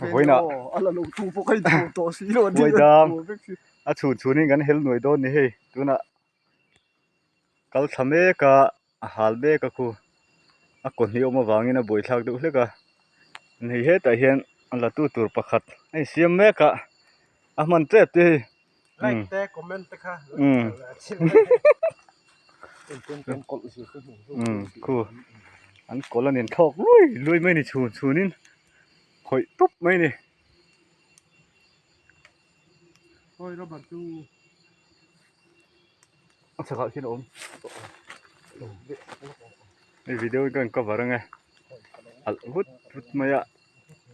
Vawiinah Vawiidang a chhun chhunin kan hel nuai dawn ni hei tunah kal thla mek a a hal mek a khu a kaw hnih awm avangin a buaithlak deuh hlek a hei hetah hian a la tu tur pakhat a insiam mek a a hman tep te hei. Like te comment te kha Khu an kawlh a nen thlawk luai luai mai a ni chhun chhunin khawih tup mai a ni. A chhakah khian a awm hei video hi ka rawn cover ang e alh vut vut mai a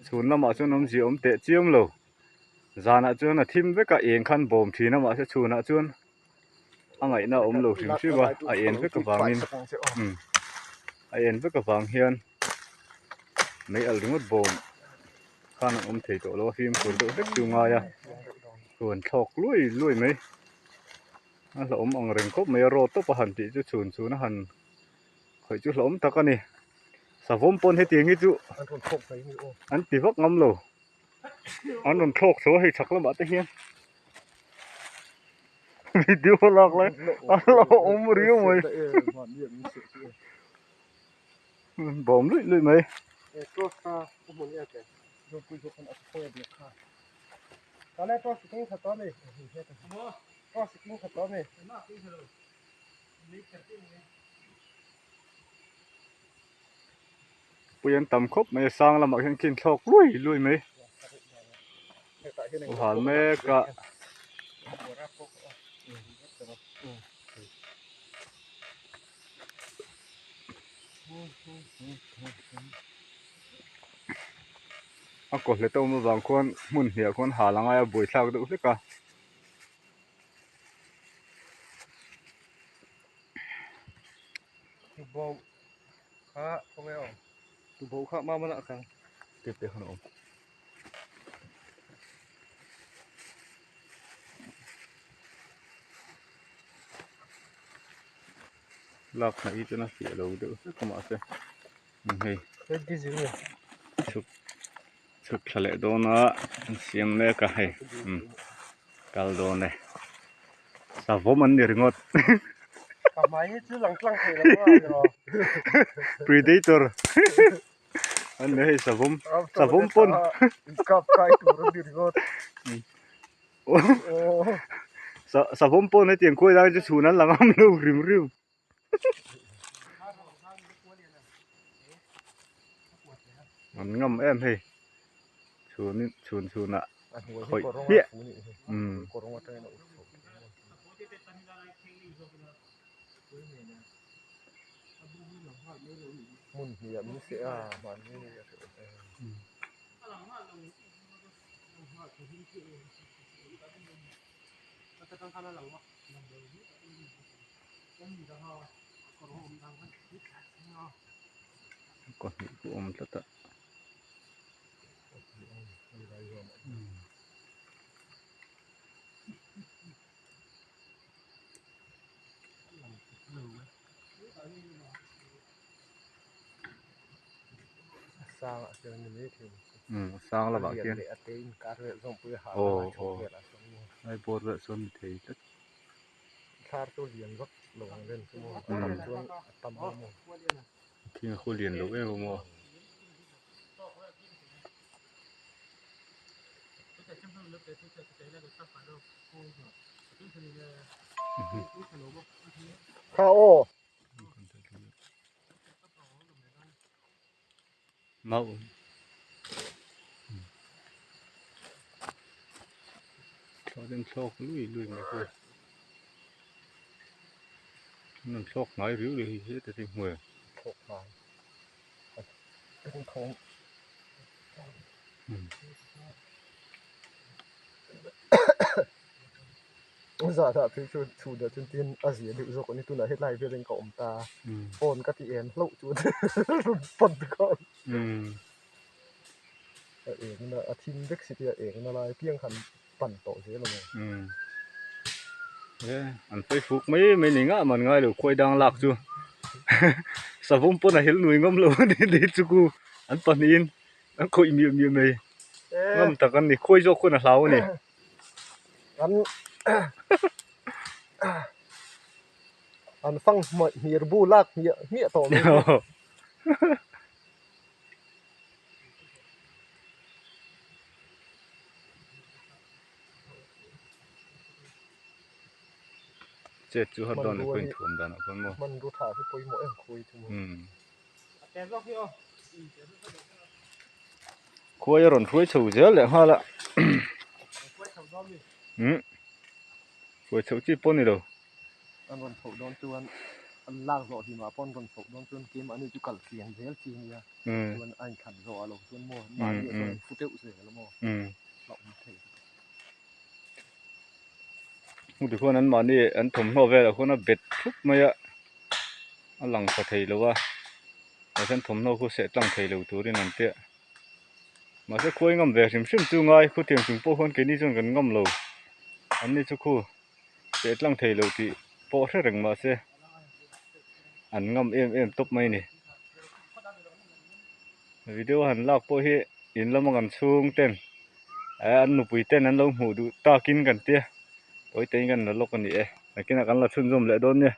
chhun lamah chuan awmzia awm teh chiam lo. Zanah chuan a thim vek a, eng khan bawm thin a mahse chhunah chuan a ngaihna a awm lo hrim hrim a, a en vek avangin umm a en vek avang hian mei alh ringawt bawm khan an awm thei tawh lo a, fimkhur deuh hlek chu ngai a, chuan thlawk luai luai mai a hlauhawm ang reng khawp mai a, rawt tawp a han tih chu chhun chhun a han khawih chu hlauhawm tak a ni, savawm pawn hetiang hi chu an ti vak ngam lo. An rawn thlawk chho a hei chhak lamah te hian video lak lai a lo awm riau mai bawm luih luih mai. Pui an tam khawp mai a sang lamah khian khin thlawk luai luai mai a hal mek a. A kaw hlet a awm avang khuan hmun hniah khuan hal a ngai a buaithlak deuh hlek a. Kha khawnge aw tubo kha mama lah kha te te khan a awm lak hnaih hi chuan a fiah lo deuh hlek a mahse hei chhuk chhuk thla leh dawn a an siam mek a hei umm kal dawn e. Savawm an ni ringawt. Ka hmai hi chu lang tlang thei lo a ni rawh. Predator. An ni hei savawm. Savawm pawn. Kap kai tur an ni ringawt. Savawm pawn hetiang khuai lai chu chhun an la ngam lo hrim hrim. An ngam em hei. Chhun chhun chhunah khawih hmiah umm. Kaw hnih pawh a awm tlat a. Umm a sang lamah khian aw aw lai bawr velah chuan mi thei tlat. Thing a khaw lian loh em a maw. Mau thlawh den thlawk lui lui mai pawh an rawn thlawk hnai riau riau hi heta hi hmuh em thlawk hnai thawng Zah dah phei chu chhun dah chuan tin a zia deuh zawk a ni tunah helai velin ka awm ta phone ka ti en hlauh chuan rawn pan khan a engna a thim vek si tia engna lai piang khan pan tawh zel a ni. E an phei fuk mai mai ni ngah man ngai lo khuai dang lak chu savawm pawn a hel nui ngam lo a ni chu ku an pahnihin. An khawih miah miah mai. Ngam tak an ni. Khuai zawk khawn a hlau a ni. An an fang hmir bu lak hmiah hmiah tawh mai. Chet chu har dawn leh pawhin thuam danah khawn maw. Hmanrua tha hi pawimawh em khuai chu maw. Khuai a rawn hruai chho zel leh nghal a. Umm hruai chhoh chi pawh a ni lo. An rawn chhoh dawn chuan an lak zawh hlimah pawh an rawn chhoh dawn chuan keimahni chu kal tliang zel chi a nia. Chuan a inkhat zawh a lo chuan maw mahni ah chuan an fu deuh zel a maw hlauhawm thei. Hmuh ti khuan anmahni an thawmhnaw velah khuan a bet thup mai a a lang tha thei lo a tah hian thawmhnaw khu seh tlang thei lo turin an tia mahse khuai ngam ve hrim hrim chu ngai khutiang chung pawh khuan keini chuan kan ngam lo anni chu khu seh tlang thei lo tih pawh hre reng mahse an ngam em em tawp mai a ni video han lak pawh hi in lama kan chhung ten. Eh an nupui ten an lo hmuh duh takin kan tia tawite in kan la lawk a ni e nakinah kan la chhunzawm leh dawn nia.